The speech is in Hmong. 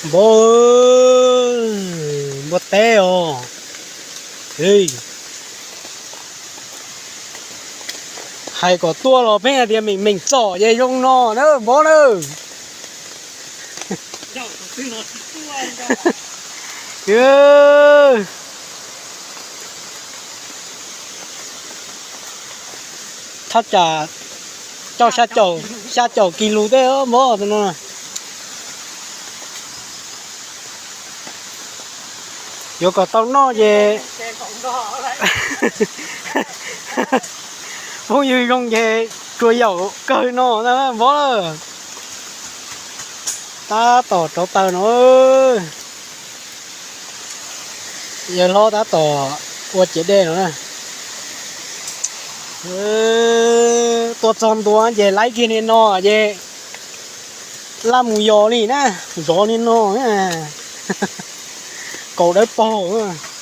Npawg, npua teb os. Hais kom tuaj los pheej hais tias meem meem txom ces zoo no na npawg na. Thaj tsam coj xya caum kis lus tej npawg no. Yuav kom tau noj ces phooj ywg zoo ces tsuas yaum kawg no npawg. Tab tom rauv taws no. Yawg hlob tab tom ua ciav dej no na. Tuaj txog ntua ces laib kiag li no ces laj mus yos li na, zov li no, kaus dawb paug.